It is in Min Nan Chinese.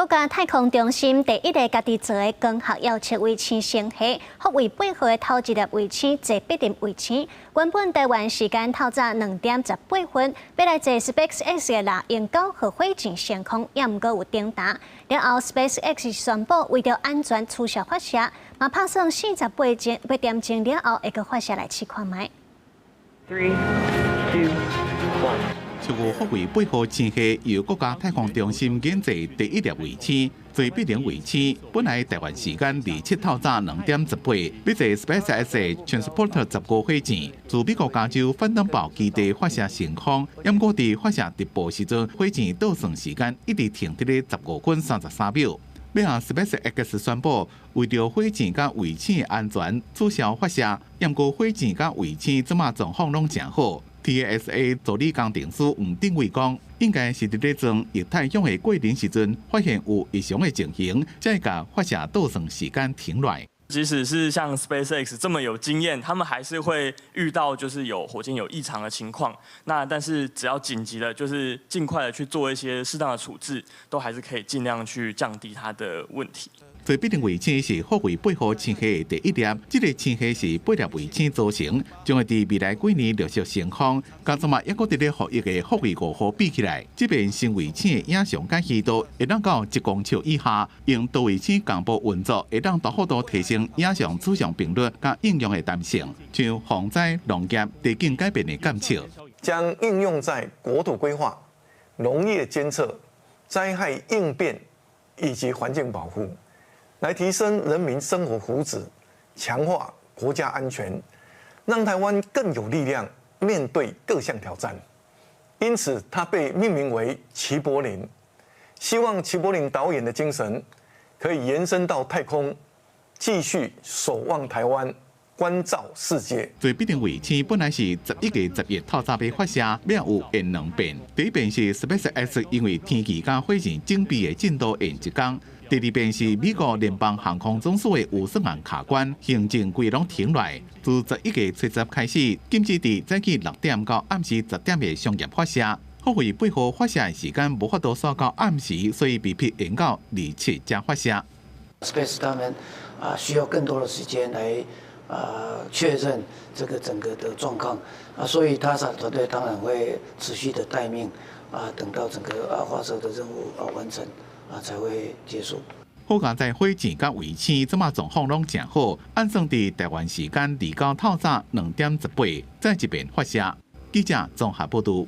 國家太空中心第一个家己做的光學遙測衛星星系，福衛八號的頭一粒衛星坐必林衛星，原本台灣時間透早2點18分，欲來坐 SpaceX 的獵鷹9號火箭升空，也毋過有停台。了後 SpaceX 宣布為著安全取消發射，嘛拍算48點鐘了後會閣發射來試看覓。 Three, two, one. 超過福衛八號星系由國家太空中心研製第一粒衛星，坐必靈衛星，本來台灣時間27透早2點18，欲坐 SpaceX Transporter 15火箭，自美國加州范登堡基地發射升空，毋過佇發射直播時陣，火箭倒算時間一直停佇咧15分33秒。尾後 SpaceX 宣布，為著火箭佮衛星的安全，取消發射。毋過火箭佮衛星這馬狀況攏誠好。NASA 助理工程師吳定偉講，應該是佇咧裝液態氧的過程時陣，發現有異常的情形，才會共發射倒算時間停落來。即使是像 SpaceX 這麼有經驗，他們還是會遇到就是有火箭有異常的情況。那但是只要緊急的，就是盡快的去做一些適當的處置，都還是可以盡量去降低它的問題。坐必靈衛星是福衛八號星系的第一粒，這个星系是八粒衛星組成，將會佇未來幾年陸續升空。佮這馬猶閣佇咧服役的福衛5號比起來，這遍新衛星的影像佮虛度會當到1公尺以下，用多衛星同步運作，會當大幅度提升影像取像頻率佮應用的彈性，像防災、農業、地景改變的監測。將應用在國土規劃、農業監測、災害應變以及環境保護，來提升人民生活福祉，強化國家安全，讓台灣更有力量面對各項挑戰。因此，它被命名為齊柏林，希望齊柏林導演的精神可以延伸到太空，繼續守望台灣，關照世界。坐必靈衛星本來是11月11透早欲發射，尾後有延兩遍。第一遍是 SpaceX 因為天氣佮火箭準備的進度延一工。第二遍是美國聯邦航空總署的預算案卡關，行政規攏停落來。自11月初十開始，禁止佇早起6點到暗時10點的商業發射。福衛八號發射的時間無法度煞到暗時，所以被迫延到27才發射。 Space 他們啊需要更多的時間來啊確認這個整個的狀況啊，所以 NASA 團隊當然會持續的待命啊，等到整個啊發射的任務啊完成啊才會結束。好佳哉火箭佮衛星這馬狀況攏誠好，按算佇台灣時間29透早2點18再一遍發射。記者綜合報導。